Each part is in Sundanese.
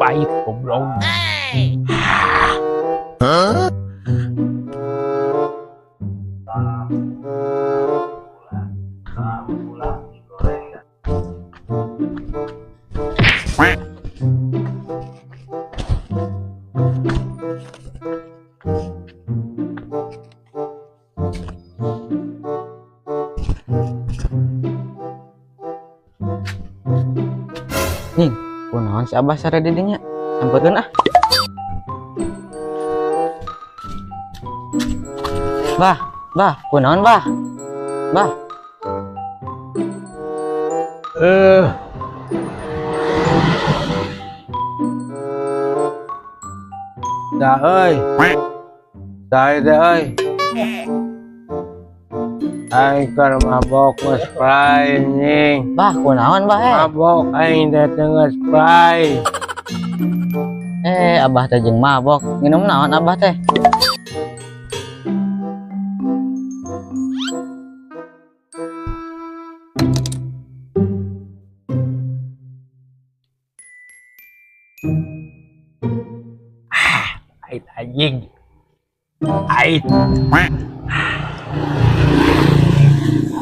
Pahit goblok. Huh? Ning, kunaon si Abah sare di dinya? Sampeurkeun ah. Bah, bah, kunaon bah? Bah. Eh. Dah euy. Dah teh euy. Aing keur mabok geus play anjing. Bah, kunaon bah eh? Mabok aing teh geus play. Eh, abah teh jeung mabok. Minum naon abah teh? Ait anjing. Ait.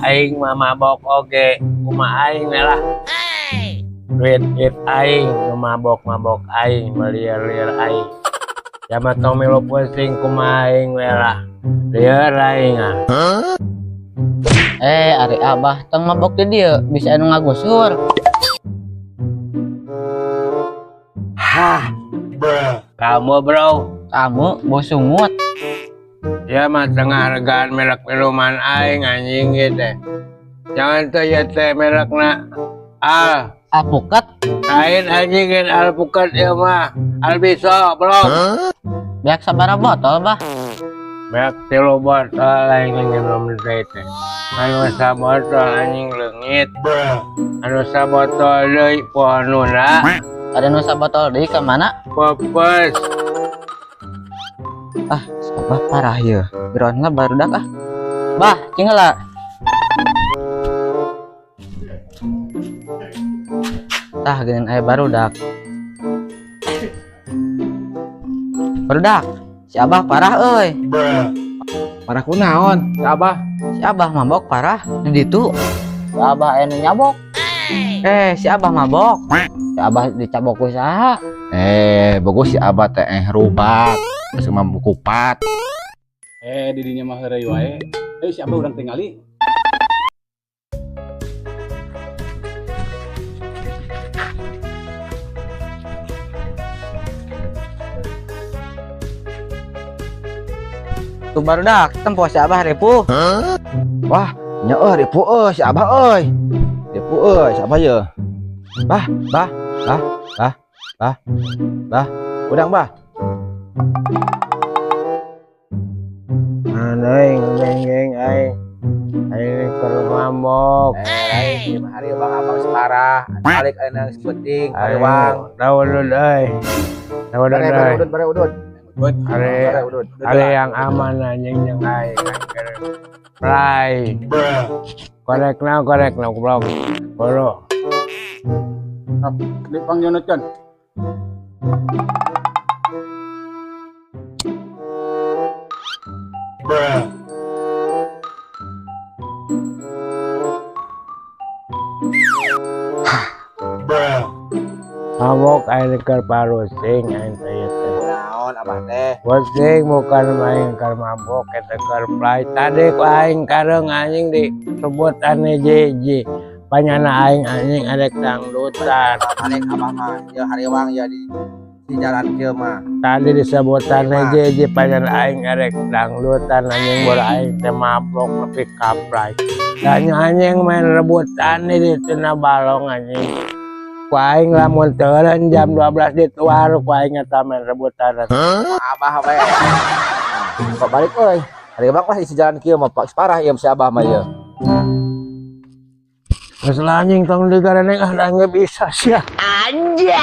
Aing mah mabok oge, kumaha aing lah. Duit-duit aing, nu mabok-mabok aing, meliar-liar aing. Ya mah tong milu pusing kumaha aing we lah. Lieur aing ah. Eh, ari abah tong mabok di dieu, bisa anu ngagusur. Hah. Kamu bro. Kamu bau sungut. Ya mah tengah hargaan merek minuman aing anjing gitu. Jangan tuh ya teh merekna Al. Alpukat. Lain anjing gen alpukat ya mah. Albiso bro. Beak sabaraha botol bah? Beak 3 botol aing nginum teh teh. Anu sabotol anjing leungit. Anu sabotol deui pohonuna. Ada nu sabotol deui ka mana? Pepes. Ah, siapa parah ya? Geronnya barudak ah. Bah, cing heula. Tah geuning aya barudak. Barudak, si Abah parah euy. Parah kunaon? Si Abah. Si Abah mabok parah di ditu. Si Abah aya nu nyabok. Eh, si Abah mabok. Si Abah dicabok ku saha? Eh, bagus si Abah teh rubat. Geus mah kupat. Eh, di dinya mah heureuy wae. Ayo si Abah urang tingali. Tuh barudak, tempo si Abah ripuh. Huh? Wah, nya euy ripuh euy si Abah euy. Ripuh euy si Abah ye. Bah, bah, bah, bah, bah, bah. Udang bah. Mana aing geng-geng aing. Aing keur mabok. Eh, lain hari bang abang separah. Balik ayeuna geus penting, hariwang. Daun euy. Daun euy. Udut, bare udut. Ada yang aman anjing jeung aing. Play. Korek na goblok. Boro. Di pangyonotkeun. Mabok aing keur parusing aing teh teh. Kunaon abah teh? Pusing bukan main keur mabok eta keur play. Tadi ku aing kareung anjing disebut ane jeje. Panyana aing anjing arek dangdutan. Arek abah mah ieu hariwang ya di jalan kieu mah. Tadi disebutan jeje panyana aing arek dangdutan anjing bola aing teh mabok nepi ka play. Tanya anjing main rebutan di tina balong anjing. Ku aing lamun teureun jam 12 dituar ku aing eta main rebutan. Abah we. Kok balik euy. Hariwang lah isi jalan kieu mah pak parah ieu si abah mah ieu. Geus lah anjing tong digareneng ah da geus bisa sia. Anjay.